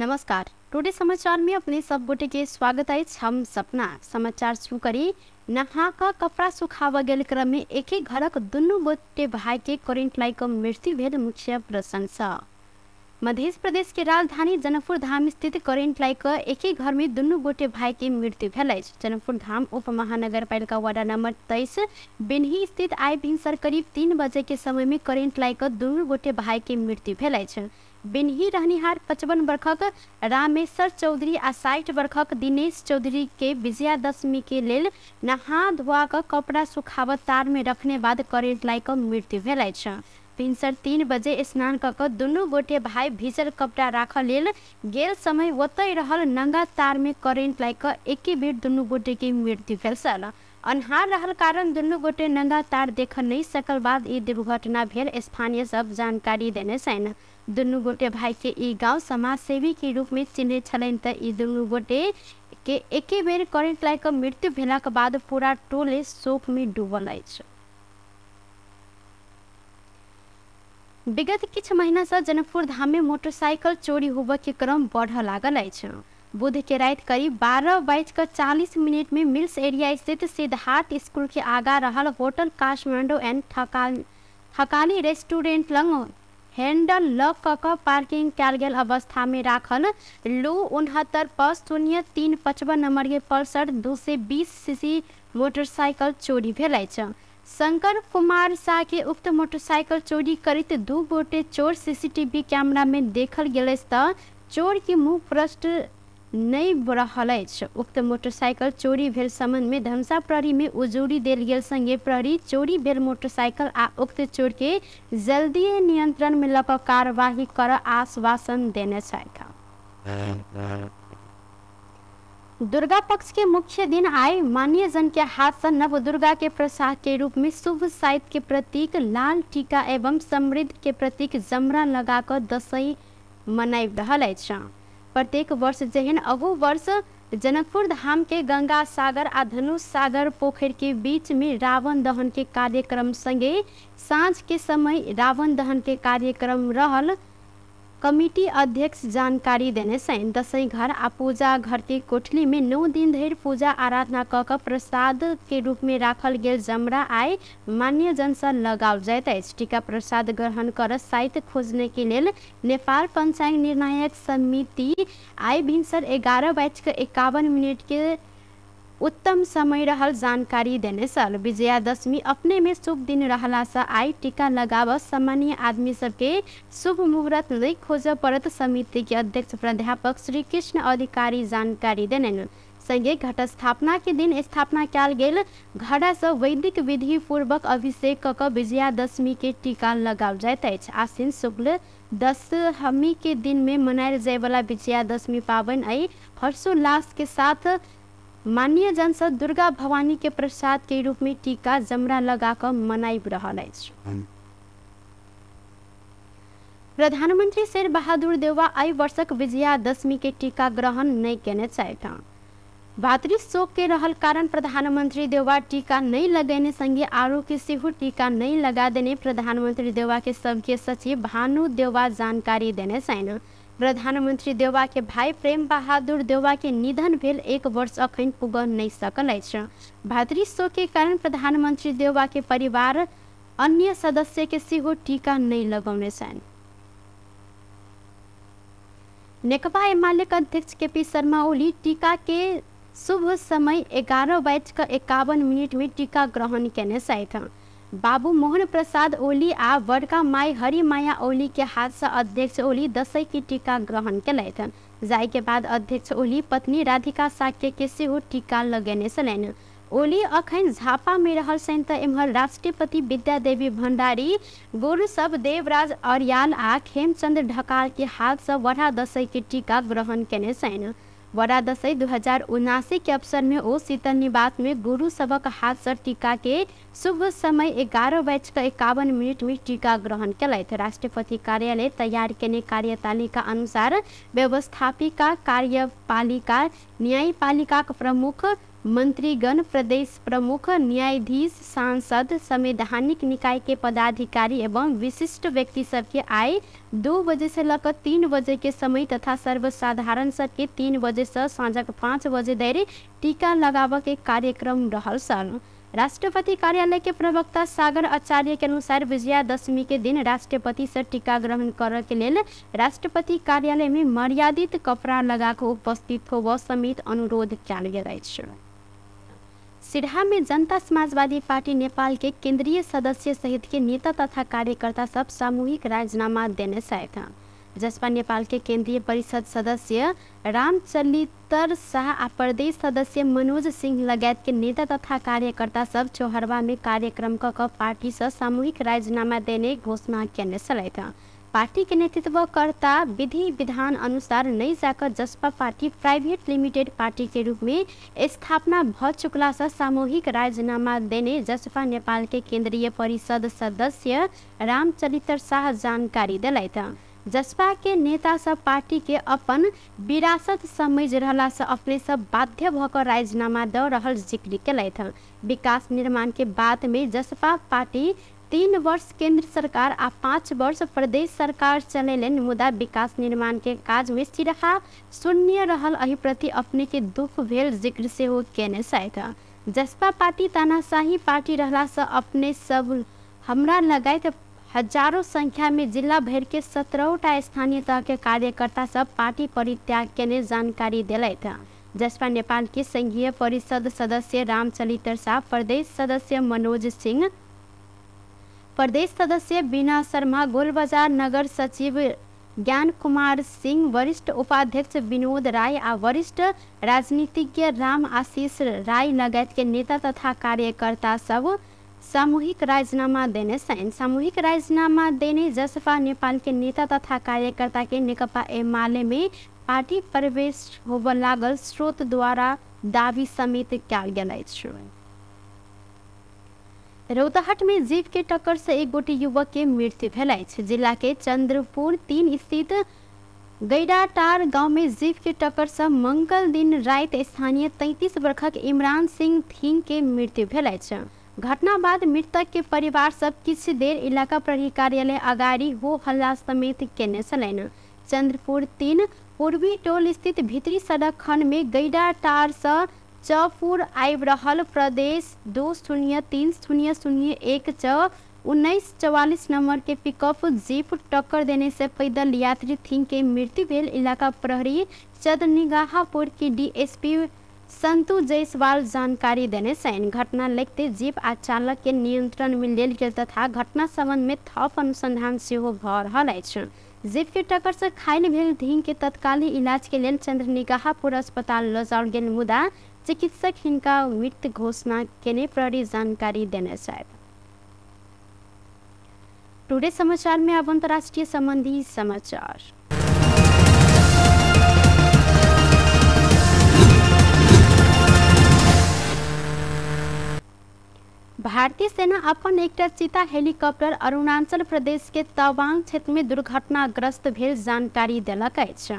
नमस्कार, टुडे समाचार में अपने सब गोटे के स्वागत है। हम सपना समाचार शुरू करी। नहा का कपड़ा सुखाव गेल क्रम में एक ही घरक दुनू गोटे भाई के करेंट लाग क मृत्यु भेल मुख्य प्रशंसा। मध्य प्रदेश के राजधानी जनकपुर धाम स्थित करेंट लाग क एक ही घर में दुनू गोटे भाई के मृत्यु भेल अछि। जनकपुर धाम उप महानगरपालिका वार्ड नंबर 23 बेनही स्थित आइ भिनसर करीब 3 बजे के समय में करेंट लाग क दुनू गोटे भाई के मृत्यु भेल अछि। बेनही रहनिहार 55 वर्षक रामेश्वर चौधरी आ 60 वर्षक दिनेश चौधरी के विजयादशमी के लेल नहा धोआ क कपड़ा सुखावत तार में रखने बाद करेंट लाग क मृत्यु भेल अछि। भिनसर 3 बजे स्नान क क दुनू गोटे भाई भीजल कपड़ा राखऽ लेल गेल समय ओतहि रहल नंगा तार में करेंट लाग क एके बेर दुनू गोटे के मृत्यु भेल छल। अन्हार रहल कारण दुनू गोटे नंगा तार देख नहीं सकल बाद ई दुर्घटना भेल स्थानीय सब जानकारी देने छनि। दुनू गोटे भाई के ई गांव समाजसेवी के रूप में चिन्है छलनि त ई दुनू गोटे के एके बेर करेंट लाग क मृत्यु भेलाक बाद पूरा टोले शोक में डूबल अछि। विगत किछु महीना से जनकपुर धाम में मोटरसाइकिल चोरी होबय के क्रम बढ़ लागल अछि। बुध के रात करीब 12:40 में मिल्स एरिया स्थित सिद्धार्थ स्कूल के आगा रहल hotel Kathmandu and Thakali restaurant लग हैंडल लॉक क पार्किंग कयल गेल अवस्था में राखल लू 69 प 0355 नंबर के पल्सर 220 सीसी मोटरसाइकिल चोरी भेल अछि। शंकर कुमार शाह के उक्त मोटरसाइकिल चोरी करैत 2 गोटे चोर सीसीटीवी कैमरा में देखल गेल अछि त चोर के मुँह प्रष्ट नहीं रहल अछि। उक्त मोटरसाइकिल चोरी भेल संबंध में धनुषा प्रहरी में उजूरी देल गेल संगे प्रहरी चोरी भेल मोटरसाइकिल आ उक्त चोर के जल्दी नियंत्रण में लऽ कऽ कार्यवाही कर आश्वासन देने छथि। दुर्गा पक्ष के मुख्य दिन आए मान्य जन के हाथ से नव दुर्गा के प्रसाद के रूप में शुभ साहित्य के प्रतीक लाल टीका एवं समृद्ध के प्रतीक जमरा लगाकर दसैँ मनाबि रहल अछि। प्रत्येक वर्ष जेहन अगू वर्ष जनकपुर धाम के गंगा सागर आ धनुष सागर पोखर के बीच में रावण दहन के कार्यक्रम संगे साँझ के समय रावण दहन के कार्यक्रम रहल कमिटी अध्यक्ष जानकारी देने छनि। दसैँ घर आ पूजा घर के कोठली में 9 दिन धरि पूजा आराधना क क प्रसाद के रूप में राखल गेल जमरा आइ मान्य जनसँ लगाओल जाइत अछि। टीका प्रसाद ग्रहण कर साइत खोजने के लेल नेपाल पंचांग निर्णायक समिति आइ भिनसर 11:51 के उत्तम समय रहल जानकारी देने छल। विजयादशमी अपने में शुभ दिन रहला से आइ टीका लगाव सामान्य आदमी सबके शुभ मुहूर्त नहीं खोज पड़त समिति के अध्यक्ष प्राध्यापक श्री कृष्ण अधिकारी जानकारी देने। संगे घट स्थापना के दिन स्थापना कयल गेल घड़ा से वैदिक विधि पूर्वक अभिषेक क विजयादशमी के टीका लगाओल जाइत अछि। आश्विन शुक्ल दशमी के दिन में मनायल जायवला विजयादशमी पाबनि आइ हर्षोल्लास के साथ मान्य जन से दुर्गा भवानी के प्रसाद के रूप में टीका जमरा लगा क मनाबि रहल अछि। प्रधानमंत्री शेर बहादुर देउवा एहि वर्षक विजयादशमी के टीका ग्रहण नहीं केने छथि। भातृ शोक के रहल कारण प्रधानमंत्री देउवा टीका नहीं लगेने संगे आरो के सेहो टीका नहीं लगा देने प्रधानमंत्री देउवा के सबके सचिव भानु देउवा जानकारी देने छनि। प्रधानमंत्री देउवा के भाई प्रेम बहादुर देउवा के निधन भेल 1 वर्ष अखन पुगल नहीं सकल अछि। भातृ शोक के कारण प्रधानमंत्री देउवा के परिवार अन्य सदस्य के सेहो टीका नहीं लगौने छनि। नेकपा एमाले के अध्यक्ष केपी शर्मा ओली टीका के शुभ समय 11:51 में टीका ग्रहण केने छथि। बाबू मोहन प्रसाद ओली आ बड़का माई हरिमाया ओली के हाथ से अध्यक्ष ओली दसैँ के टीका ग्रहण केलथि। जाहि के बाद अध्यक्ष ओली पत्नी राधिका साक्य के सेहो टीका लगेने छलनि। ओली अखन झापा में रहल छनि त एम्हर राष्ट्रपति विद्यादेवी भण्डारी गुरु सब देवराज अर्याल आ खेमचंद्र ढकाल के हाथ से वड़ा दसैँ के टीका ग्रहण केने छनि। वड़ा दसैँ 2079 के अवसर में ओ शीतल निवास में गुरु सबक हाथ से टीका के शुभ समय 11:51 में टीका ग्रहण केलथि। राष्ट्रपति कार्यालय तैयार केने कार्यतालिका अनुसार व्यवस्थापिका, कार्यपालिका, न्यायपालिका के प्रमुख मंत्रीगण, प्रदेश प्रमुख, न्यायाधीश, सांसद, संवैधानिक निकाय के पदाधिकारी एवं विशिष्ट व्यक्ति सबके आइ 2 बजे से लऽ कऽ 3 बजे के समय तथा सर्वसाधारण सबके 3 बजे से साँझक 5 बजे धरि टीका लगाबऽ के कार्यक्रम रहल छल। राष्ट्रपति कार्यालय के प्रवक्ता सागर आचार्य के अनुसार विजयादशमी के दिन राष्ट्रपति से टीका ग्रहण करऽ के लेल राष्ट्रपति कार्यालय में मर्यादित कपड़ा लगा कऽ उपस्थित होबऽ समेत अनुरोध कयल गेल अछि। सिरहा में जनता समाजवादी पार्टी नेपाल के केंद्रीय सदस्य सहित के नेता तथा कार्यकर्ता सब सामूहिक राजीनामा देने छथि। जसपा नेपाल के केंद्रीय परिषद सदस्य रामचलितर शाह आ प्रदेश सदस्य मनोज सिंह लगायत के नेता तथा कार्यकर्ता सब चौहरवा में कार्यक्रम क पार्टी से सामूहिक राजीनामा देने घोषणा केने छलथि। पार्टी के नेतृत्वकर्ता विधि विधान अनुसार नहीं जाकर Jaspa party private limited party के रूप में स्थापना भ चुकला से सामूहिक राजीनामा देने जसपा नेपाल के केंद्रीय परिषद सदस्य रामचरित्र शाह जानकारी दिलथि। जसपा के नेता सब पार्टी के अपन विरासत समझ रहला से अपने सब बाध्य भ क राजीनामा द रहल जिक्र केलथि। विकास निर्माण के बाद में जसपा पार्टी 3 वर्ष केंद्र सरकार आ 5 वर्ष प्रदेश सरकार चलेलनि, मुदा विकास निर्माण के काज में सिरहा शून्य रहल एहि प्रति अपने के दुख भेल जिक्र सेहो केने छथि। जसपा पार्टी तानाशाही पार्टी रहला से अपने सब हमरा लगायत हजारों संख्या में जिला भर के 17टा स्थानीय तह के कार्यकर्ता सब पार्टी परित्याग केने जानकारी दिलथि। जसपा नेपाल के संघीय परिषद सदस्य रामचरित्र शाह, प्रदेश सदस्य मनोज सिंह, प्रदेश सदस्य बीना शर्मा, गोलबजार नगर सचिव ज्ञान कुमार सिंह, वरिष्ठ उपाध्यक्ष विनोद राय आ वरिष्ठ राजनीतिज्ञ राम आशीष राय लगायत के नेता तथा कार्यकर्ता सब सामूहिक राजीनामा देने छनि। सामूहिक राजीनामा देने जसपा नेपाल के नेता तथा कार्यकर्ता के नेकपा एमाले में पार्टी प्रवेश होबऽ लागल स्रोत द्वारा दावी समेत कयल गेल अछि। रौतहट में जीप के टक्कर से एक गोटे युवक के मृत्यु भेल अछि। जिला के चंद्रपुर 3 स्थित गैडाटार गांव में जीप के टक्कर से मंगल दिन राति स्थानीय 33 वर्षक इमरान सिंह थिंग के मृत्यु भेल अछि। घटना बाद मृतक के परिवार सब किछु देर इलाका प्रहरी कार्यालय अगाडि हो हल्ला समेत केने छलनि। चंद्रपुर 3 पूर्वी टोल स्थित भीतरी सड़क खंड में गैडाटार से चौपुर आबि रहल प्रदेश 203 001 च 1944 नंबर के पिकअप जीप टक्कर देने से पैदल यात्री थिंग के मृत्यु भेल इलाका प्रहरी चंदनिगाहपुर के डीएसपी संतु जायसवाल जानकारी देने छनि। घटना लगते जीप आ चालक के नियंत्रण में लेल गेल तथा घटना संबंध में थप अनुसंधान सेहो भऽ रहल अछि। जीप के टक्कर से घायल भेल धिंग के तत्कालीन इलाज के लेल चंद्रनिगाहपुर अस्पताल लऽ जाओल गेल, मुदा चिकित्सक हिनका मृत घोषणा केने प्रहरी जानकारी देने छथि। टुडे समाचार में अब अंतर्राष्ट्रीय संबंधी समाचार। भारतीय सेना अपन एकटा चीता हेलीकॉप्टर अरुणाचल प्रदेश के तवांग क्षेत्र में दुर्घटनाग्रस्त भेल जानकारी देलक अछि।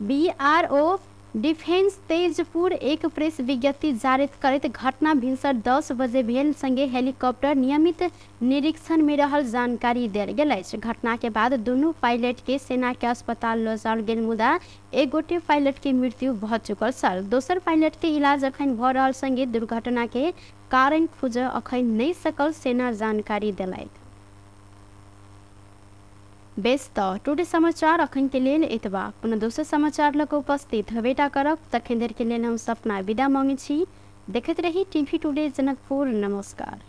बीआरओ डिफेंस तेजपुर एक प्रेस विज्ञप्ति जारी करैत घटना भिनसर 10 बजे भेल संगे हेलीकॉप्टर नियमित निरीक्षण में रहल जानकारी देल गेल अछि। घटना के बाद दुनू पायलट के सेना के अस्पताल लऽ जाओल गेल, मुदा एक गोटे पायलट के मृत्यु भऽ चुकल छल। दोसर पायलट के इलाज अखन भऽ रहल संगे दुर्घटना के कारण खोजऽ अखन नहि सकल सेना जानकारी देलथि। बेस त टुडे समाचार अखन के लेल एतबा। पुनः दोसर समाचार लऽ कऽ उपस्थित हेबेटा करब, तखन धरि के लेल हम सपना विदा मांगै छी। देखैत रही टीवी टुडे जनकपुर। नमस्कार।